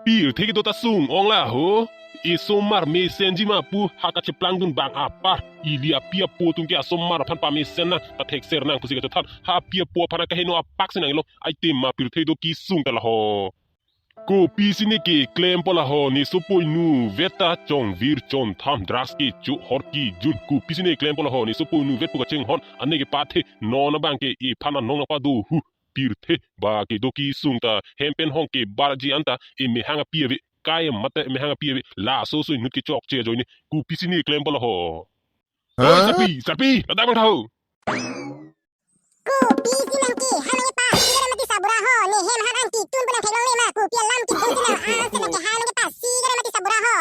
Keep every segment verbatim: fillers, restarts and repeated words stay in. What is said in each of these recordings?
Pirthe kedo ta sung-ong la ho. Esomar mesenji ma pu ha kacheplangdun bang apar. Ili api apo atum ke asomar aphan pamesen nang, pathekser nang pusi kachethan. Ha api apo aphan akaheno apak si nang-ilo. Ai tema pirthe do kesung ta la ho. Kopisi ne keklempo la ho, ne sopo inutvet ta chongvir chongtham, drugs kecho, hor kejun. Kopisi ne klempo la ho, ne sopo inutvet pu kachinghon ane kepathe, non abang ke ephan anong nangpado hu. Pirthe ba kedo kesung ta hem pen hong kebarji anta emehang api ave, kai mate emehang api ave, laso so inut kechokche ajoine. Kopisi ne klempo la ho. Oi, Sarpi, Sarpi, ladak abang tha ho. Kopisi nang kehang nangkepasi kere mati sabura ho, ne hem han an ketun pu nang theklongle ma, kopi alam ketun si nang an si nang kehang nangkepasi kere mati sabura ho.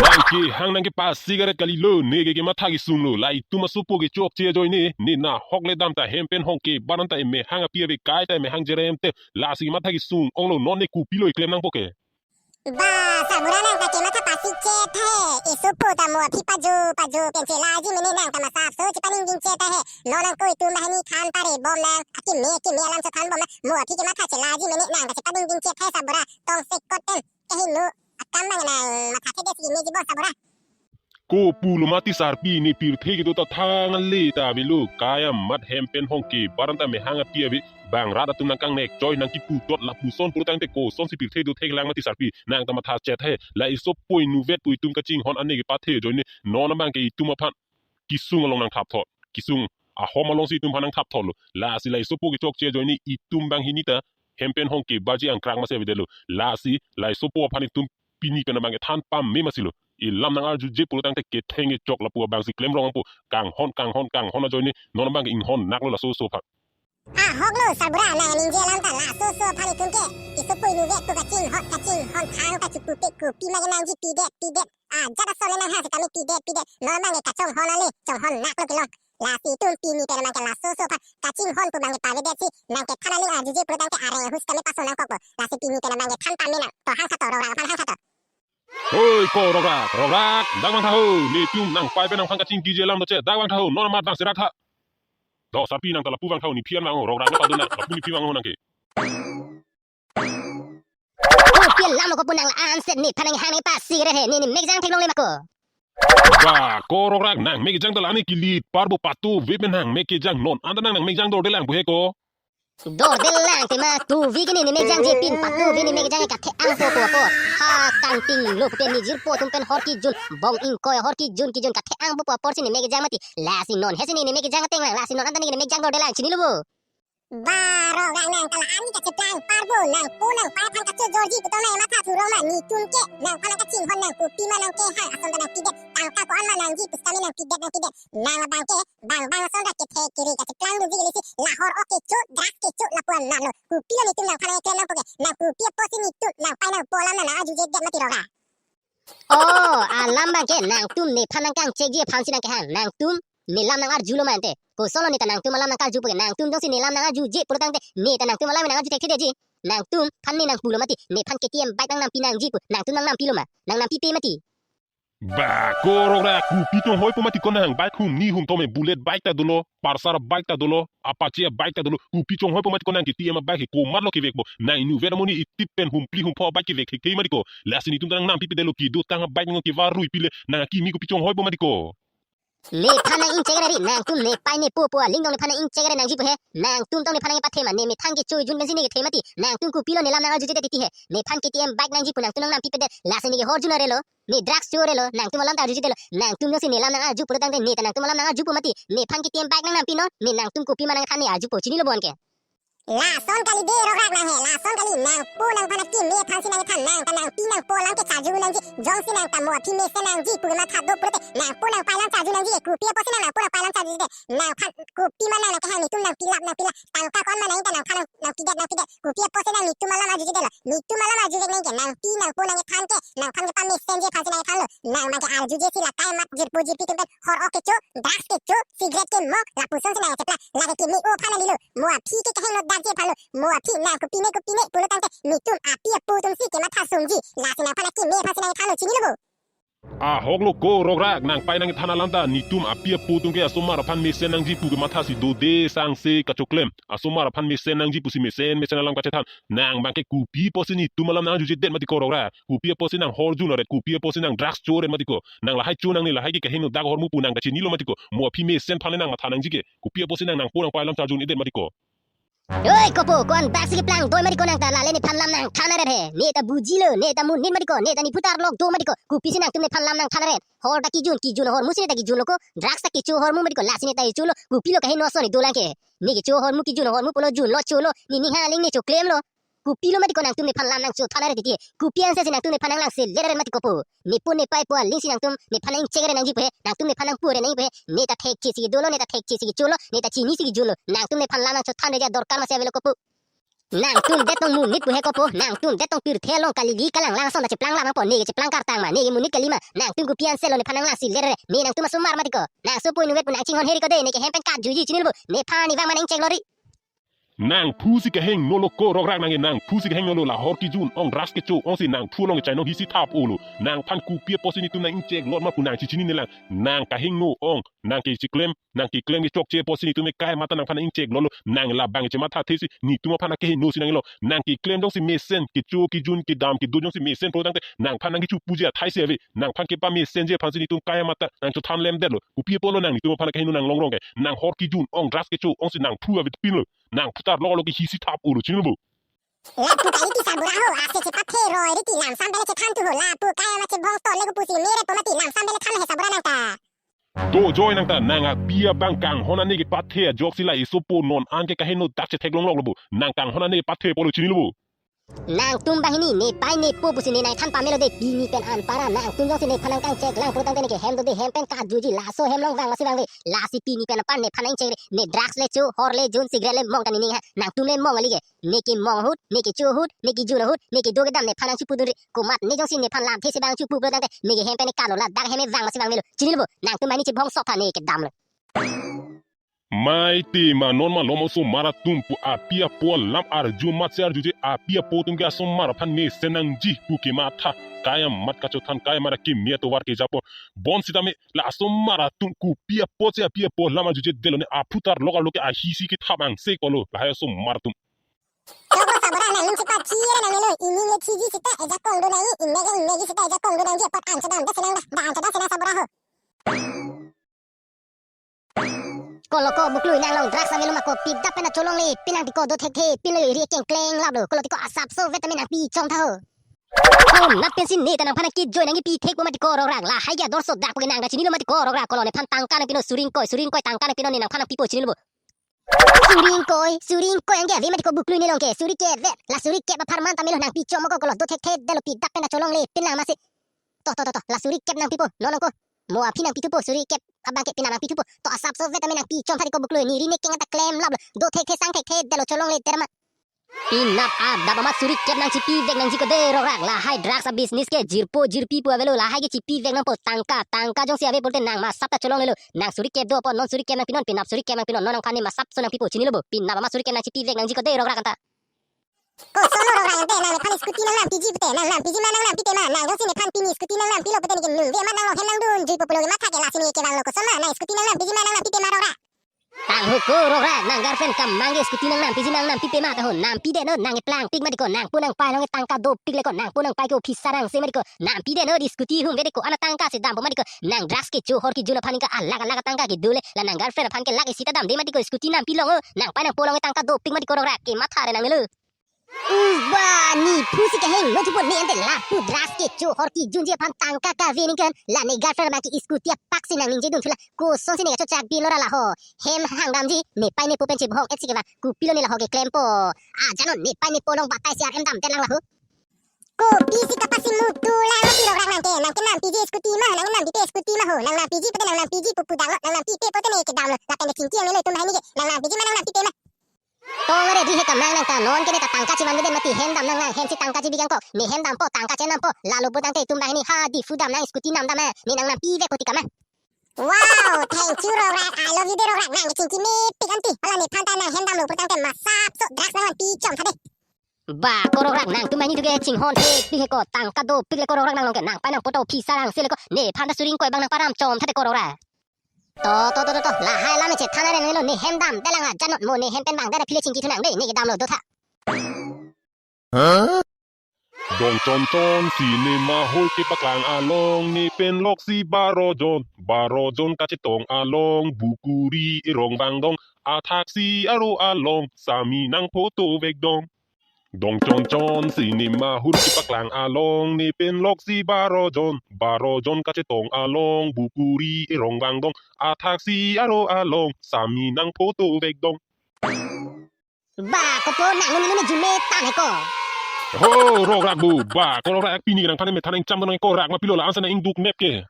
Nang kehang nangkepasi kere kalilo, ne ke kematha kesunglo, la itum asopo kechokche ajoine, ne nahok le dam ta hem pen hong kebar anta emehang api ave, kai ta emehang jerem te, lasi kematha kesung-onglo, non ne kopilo keklem nangpo ke. Ba, sabura nang ta kematha pasi chet he. Esopo ta mo aphi pajo, pajo pensi laji mene nang ta masap so chepaningding chet he. Non nang ko itum banghini than pare bom nang. Akeme, akeme alam so than bom nang. Mo aphi kematha che laji mene nang ta chepaningding chet he sabura. Tongsekot pen. Kahingno akam bang nang matha thedetsi meji bom sabura. Kopulo mati Sarpi, ne pirthe kedo ta thang ale ta avelo, kai amat hem pen hong kebar anta mehang api ave, bang rat atum nangkangnek choi nangkipu dot lapuson pulotangte kosonsi pirthe do theklang mati Sarpi, nang ta matha chet he, la esopo inutvet pu itum kachinghon ane kepathe ajoine, non abang ke itum aphan kesung along nangthap thot, kesung ahom alongsi itum aphan nangthap thotlo, lasi la esopo kechokche ajoine itum banghini ta hem pen hong kebarji angkrak masi avedetlo. Lasi la esopo aphan itum pini pen abang kethan pame masilo. Elam nang-arjuje pulotangte ketheng kechok lapu abangsi klemrong nangpo. Kanghon, kanghon, kanghon ajoine non abang ke inghon naklo laso so aphan. Ahoklo sabura nang ningje alam ta laso so aphan itum ke. Esopo inutvet pu kachinghon, kachinghon thang ta chupu pe kopi ma kenangji pidet, pidet. Ah, jat ason le nang ha setame pidet, pidet. Non abang ke kachonghon ale, chonghon naklo kelong. Lasi itum pini pen abang ke laso so aphan kachinghon pu abang ke pavedetsi nang kethan aling arjuje pulotangte areng ahus keme paso nangkokpo. Lasi pini pen abang ke than pame nang. To hang sato, Rokrak aphan hang sato. Hoi ko Rokrak, Rokrak, dak abang tha ho, netum nangpai pen nangphan kachingkiji alam doche, dak abang tha ho, non amat bang serak tha. Do Sarpi nang ta lapu abang tha ho, nephi an vang ho, Rokrak le padun nang, lapu nephi vang ho nang ke. Kopi alam ko pu nang la-an set nephan nanghang nangpasi kere he, ne ne mekjang theklongle ma ko. Ba, ko Rokrak nang mekjang ta la ne kilit parbo, patu vep nang mekjang, non anta nang nang mekjang dordelang pu he ko. Dordelang tema, tuvi ke ne ne mekjangje pin, patu vep ne mekjang kathe-ang po po po. Ha kangtinglo pen ne jirpo atum pen hor kejun, bong ingkoi hor kejun kejun kathe-ang po po apor si ne mekjang mati. Lasi non he si ne ne mekjang ateng lang, lasi non anta ne ne mekjang dordelang, chinilo bo. Ba, Rokrak nang ta la-an ne kacheplang parbo, nangpo nangpai aphan kachojorji pu tong nang matha thuro ma, netum ke nangphan nang kachinghon nang kopi ma nang kehang ason ta nangpidet, tangka ko-an ma nangji pu setame nangpidet, nangpidet. Nang abang ke bang bang ason ta kethe kere kacheplang dunji kele si la hor ok kecho, drugs kecho lapu an nanglo. Kopilo netum nangphan nang keklem nangpo ke, nang kopi apotsi netum nangpai nangpo alam nang nang-arjujedet mati Rokrak. Oh, alam abang ke nangtum nephan nangkangchekji aphansi nang kehang. Nangtum ne lam nang-arjulo ma ante. Kosonlo ne ta nangtum alam nangkarjupo ke. Nangtum jongsi ne lam nang-arjuje pulotangte ne ta nangtum alam nang-arju thekthedetji. Nangtum phan ne nangpulo mati. Nephan K T M bike nang nampi nangji pu. Nangtum nang nampilo ma? Nang nampipe mati. Ba, ko Rokrak, kopi chonghoipo mati ko nang, bike hum ni hum tome, bullet bike ta dolo, Pulsar bike ta dolo, Apache bike ta dolo, kopi chonghoipo mati ko nang, K T M bike he komatlo kevekpo, nang inutvet amonit itip pen humpli humpho bike kevek thekthe mati ko, lasi netum ta nang nampipedetlo, kedotang bike nang kevarui pile, nang akimi kopi chonghoipo mati ko. Nephan nang ingchek re ri, nangtum nepei nepo po aling tong nephan nang ingchek re nangji pu he, nangtum tong nephan nang epathe ma, ne methang kecho jun pensi ne kethe mati, nangtum kopilo ne lam nang-arjujedet titi he, nephan K T M bike nangji pu nangtum nang nampipedet, lasi ne kehor jun arelo. Ne drugs chorelo, nangtum alam ta arjujedetlo. Nangtum jongsi ne lam nang-arju pulotangte ne ta nangtum alam nang-arjupo mati. Nephan K T M bike nang nampi non, ne nangtum kopi ma nangthan ne arjupo, chinilo bon ke. Lason kali de Rokrak nang he, lason kali nangpo nangphan akimi aphansi nangthan, nang ta nangpi nangpo alam ke charju nangji, jongsi nang ta mo aphi mesen nangji pu kematha do pulote, nangpo nangpai alam charju nangji, kopi apotsi nang nangpo nangpai alam charjujedet, nangphan kopi ma nang nangkehang netum nangpilap nangpilap, tangka ko-an ma nang ta nangphan nang nangpidet nangpidet. Kopi apotsi nang netum alam arjujedetlo. Netum alam arjuvek nang ke, nangpi nangpo nangkethan ke, nangphan kepamesenji aphansi nangthanlo. Nang abang ke arjujesi la kai mat jirpo jirpi atum pen hor ok kecho, drugs kecho, cigarette kemo, lapusonsi nang cheplang. Lake kimi o aphan alilo. Mo aphi ke kehingno dakji aphanlo. Mo aphi nang kopine kopine pulotangte netum api apo atumsi kematha sungji. Lasi nangphan akimi aphansi nangthanlo, chinilo bo. Ahok lo ko Rokrak, nang pai nangkethan alam ta, netum api apo atum ke asomar aphan mesen nangji pu kematha si dode sangse kachoklem. Asomar aphan mesen nangji pusi mesen mesen alam kachethan. Nang abang ke kopi apotsi netum alam nangjuje det mati ko Rokrak. Kopi apotsi nang hor junlo det, kopi apotsi nang drugs cho det mati ko. Nang lahai cho nangne, lahai ke kaheno dak ahormu pu nang ta chinilo mati ko. Mo aphi mesen aphan le nang matha nangji ke. Kopi apotsi nang nangpo nangpai alam charjun-edet mati ko. Oi kopo, ko-an baksi keplang doi mati ko nang ta, lale nephan lam nangthan aret he. Ne ta bujilo, ne ta monit mati ko, ne ta ne phutar lok do mati ko. Kopisi nangtum nephan lam nangthan aret. Hor ta kejun, kejun ahormu si ne ta kejunlo ko. Drugs ta kecho ahormu mati ko, lasi ne ta cholo. Kopilo kaheno ason ne dolang ke. Ne kecho ahormu, kejun ahormu pulo junlo cholo. Ne ning hang aling ne choklemlo. Kopilo mati ko nangtum nephan lam nangchothan aret titi. Kopi anse si nangtum nephan nanglangselet aret mati kopo. Nepo nepaipo aling si nangtum nephan nang-ingchek aret nangji pu he. Nangtum nephan nangpu aret nangji pu he. Ne ta thekche si dolo, ne ta thekche si cholo, ne ta chini si junlo. Nangtum nephan lam nangchothan aret ja dorkar masi avelo kopo. Nangtum detong monit pu he kopo. Nangtum detong pirthe along kalili kalang lang ason ta cheplang lam nangpo. Ne ke cheplang kartang ma, ne ke monit kali ma. Nangtum kopi anselo nephan nanglangselet aret. Ne nangtum asomar mati ko. Nang sopo inutvet pu nangchinghon heri ko de, ne ke hem pen katjuiji chinilo bo. Nephan ne vang ma nang-ingcheklo ri. Nangphu si kahengnolo ko Rokrak, nang ke nangphu si kahengnolo, la hor kejun ong drugs kecho ong si nangphu along ke chainong hisi thap-olo. Nangphan kopi apotsi netum nang-ingchek lot ma pu nang chichinine lang. Nang kahengno ong, nang kechiklem, nang keklem kechokche apotsi netum ke kai mata nangphan nang-ingchek lotlo. Nang labang chemathathe si netum aphan keheno si nanglo. Nang keklem jongsi mesen, kecho kejun kedam kedo jongsi mesen pro tangte nangphan nang kechopuji athai si ave. Nangphan kepamesenji aphan si netum kai mata nangchothan lemdetlo. Kopi apotlo nang netum aphan keheno nang longrong ke. Nang hor kejun ong drugs kecho ong si nangphu avepinlo. Nang phutar lok lok ke hisi thap-olo chinilo bo. Lapu kai ti sabura ho, ase chepathe roi riti lamsam bele chethan tu ho, lapu kai ama chebhong to lego pusi mere po mati lamsam bele than he sabura nang ta. Dojoi nang ta, nang api abang kanghon ane kepathe ajoksi la esopo non an ke kaheno dak chetheklong loklo bo. Nang kanghon ane pathe apotlo chinilo bo. Nangtum banghini, nepai nepo pusi ne nangthan pamelo de, pini pen anpara nangtum jongsi nephan nang kangchek lang putangte ne ke hem dode, hem pen katjuiji, laso hem along vang masi vangve. Lasi pini pen anpar nephan nang-ingchek re, ne drugs le cho, hor le jun, cigarette le mong ta ne ning ha. Nangtum le mong kali ke. Ne kemong ahut, ne kecho ahut, ne kejun ahut, ne kedo kedam nephan nangchipudun ri. Komat ne jongsi nephan lamthe si bang chipu pulotangte ne ke hem pen ne kalo, ladak hem vang masi vangvelo. Chinilo bo, nangtum banghini chebhong sok tha ne kedamlo. Mate ma non malom osomar atum pu api apo alam arju amatsi arjuje, api apo atum ke asomar aphan mesen nangji pu kematha. Kai amat kachothan, kai amat akeme atovar kejapon. Bonsitame la asomar atum kopi apotsi api apo alam arjuje detlo, ne aphutar lok arlo ke ahisi kethap angse kolo lahai asomar atum. Chogo sabura nangning chepachire nangnelo, ining le chiji sita ejakong do nangji, ingneke ingneke sita ejakong do nangji apot an chedam de senang da, da an chedam senang sabura ho. Kolo ko Buklui, nang along drugs avelo ma ko, pidap pen ta cholongle pin nang ti ko, do thekthe pinlo, ri kengkleng laplo, kolo ti ko asapso vet tame nangpi chom tha ho. Ko nat pensi ne ta nangphan nangkejoi nangkipi thekpo mati ko Rokrak, lahai ke ador so dak pu ke nang ta chinilo mati ko Rokrak, kolo nephan tangka nangpinon, suri ingkoi, suri ingkoi tangka nangpinon, ne nangphan nangpipo chinilo bo. Suri ingkoi, suri ingkoi anke ave mati ko Buklui ne along ke, suri kep vet, la suri kep apharman ta melo, nangpi chom ko, kolo do thekthe detlo, pidap pen ta cholongle pin lang masi. To, to, to, to, la suri kep nangpipo, non nang ko. Mo aphi nangpithupo, suri kep abang ke pinap nangpithupo. To asapso vet tame nangpi chom tha ti ko Buklui, ne ri ne keng ta klem laplo. Do thekthe sang thekthe detlo, cholongle derma. Pinap adap amat suri kep nangchipivek nangji ko de Rokrak, lahai drugs abusiness ke jirpo jirpi pu avelo, lahai ke chipivek nangpo, tangka, tangka jongsi ave pulote nang masap ta cholonglelo. Nang suri kep do apot non suri kep nangpinon, pinap suri kep nangpinon, non nangphan ne masapso nangpipo chinilo bo. Pinap amat suri kep nangchipivek nangji ko de Rokrak anta. Koson lo Rokrak ante, nang nephan scooty nangnampiji pute, nangnampiji ma nangnampite ma, nang jongsi nephan pini scooty nangnampilo pute ne ke nung ve ma nang along hem nangdunjuipo pulo kematha ke, lasi ne kevanglo, koson ma, nang scooty nangnampiji ma nangnampite ma Rokrak. Tangho ko Rokrak, nang girlfriend kamang ke scooty nangnampiji nangnampite ma ta ho, nampi detnon, nang keplangpik mati ko, nangpo nangpai along ke tangka dopik le ko, nangpo nangpai ke officer angse mati ko, nampi detnon, di scooty hum ve de ko, ana tangka si dampo mati ko, nang drugs kecho hor kejun aphan ke alak alak tangka kedo le, la nang girlfriend aphan ke lak isi ta damde mati ko, scooty nampi long o, nangpai nangpo along ke tangka dopik mati ko Rokrak, kematha re nangnelo. Uba, ne phu si kahengno thupo, ne ante lapu drugs kecho hor kejunji aphan tangka kave ningkan, la ne girlfriend abang ke scooty apak si nangningje dun thu la, kosonsi ne kachojak pilo ra la ho. Hem hang damji, nepai nepo pen chebhong-et si kevang, kopilo ne la ho keklempo. Ajanon nepai nepo along batai si ar hem damdet lang la ho. Kopisi kapasimutu lang mati Rokrak nang ke, nang ke nampiji scooty ma, nang nampite scooty ma ho, nangnampiji pute nangnampiji pupu danglo, nangnampite pute ne kedamlo, lapen ne chingki angnelo itum banghini ke, nangnampiji ma nangnampite ma. Tong re, ri he kamang nang ta, non ke ne ta tangka chevan veden mati, hem dam nang nang, hem si tangka chebi kangkok, ne hem dampo, tangka chenampo, lalo putangte itum banghini ha di fu dam nang scooty namdam ma, ne nangnampi vekpo ti kama. Wow, thank you Rokrak, I love you de Rokrak, nang ke chingki mepik anti, hala nephan ta nang hem damlo putangte masapso drugs nangvanpi chom tha de. Ba, ko Rokrak, nangtum ahin do ke chinghon thekpik he ko, tangka dopik le ko Rokrak, nang along ke nangpai nangpo to phi sarang si le ko, nephan ta suri ingkoi abang nangparam chom tha de ko Rokrak. To, to, to, to, to, lahai alam chethan nang lo, ne hem damde lang ha, janot mo ne hem pen bang de phi le chingki thu nang de, ne ke damlo do tha. Dong Chon Chon cinema hall kepaklang along, ne pen loksi baro jon, baro jon kachetong along, bukuri erong bang dong, athaksi aro along, sami nang photo vek dong. Dong Chon Chon cinema hall kepaklang along, ne pen loksi baro jon, baro jon kachetong along, bukuri erong bang dong, athaksi aro along, sami nang photo vek dong. Ba, kopo nang nuni nuni jume tan he ko. Ho, Rokrak bu, ba, ko Rokrak pini nangphan methan nangcham dong ko Rak ma pilo la-an sa nang ingduk nep ke.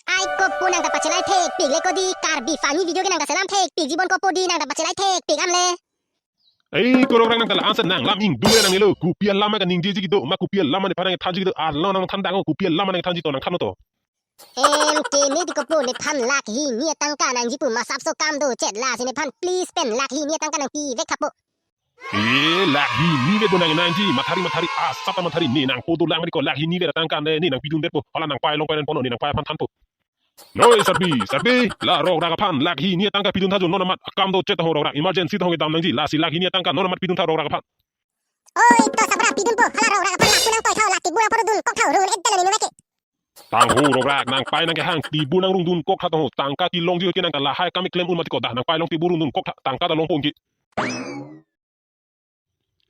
Ai kopo nang ta pachelai thekpik le ko di, Karbi funny video ke nang ta selam thekpik, jibon kopo di nang ta pachelai thekpik am le. Ei, ko Rokrak nang ta la-an sa nang lam ingduk le nang nilo, kopi alam ma kaningjeji kedo, ma kopi alam ma nephan nangthanji kedo, arlo nangthan dang, kopi alam ma nangthanji to nangthan to. Em, ke ne di kopo nephan lakh hini atangka nangji pu masap so kam do chet, lasi nephan please pen lakh hini atangka nangpi vek tha po. E, lakh hini vet bo nang nangji, mathari mathari asap ta mathari, ne nang photo lang mari ko lakh hini vet atangka ne, ne nangpidun det po, hala nangpai longpai nangpo, ne nangpai aphan thanpo. Noi sarpi, sarpi, la Rokrak aphan lakh hini atangka pidun tha jo, non amat akam do chet ho Rokrak, emergency thong dam nangji, lasi lakh hini atangka non amat pidun tha Rokrak aphan. Oi, to sabra pidun po, hala Rokrak aphan lakh nangtoi tha, la tibur apor dun kok tha, run ek dala ninu vek ke. Tang ho Rokrak, nangpai nangkehang tibur nangrung dun kok tha to ho, tangka kelongji ke nang ta lahai kam keklem un mati ko dah, nangpai long tibur rung dun kok tha, tangka ta longpo ke.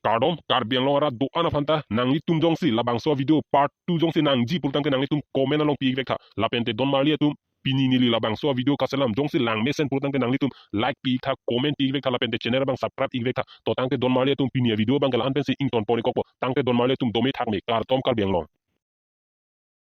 Kardom, Karbi Anglong arat do-an aphan ta, nanglitum jongsi labangso video part two jongsi nangji pulotangte nanglitum comment along pi vek tha, lapente don marli atum, pini neli labangso video kaselam jongsi lang mesen pulotangte nanglitum like pi tha, comment pi vek tha, lapente channel abang subscribe ik vek tha. To tangte don marli atum, pini video abang ke la-an pensi ingtonpon ik kokpo. Tangte don marli atum, dome thakme, kardom Karbi Anglong.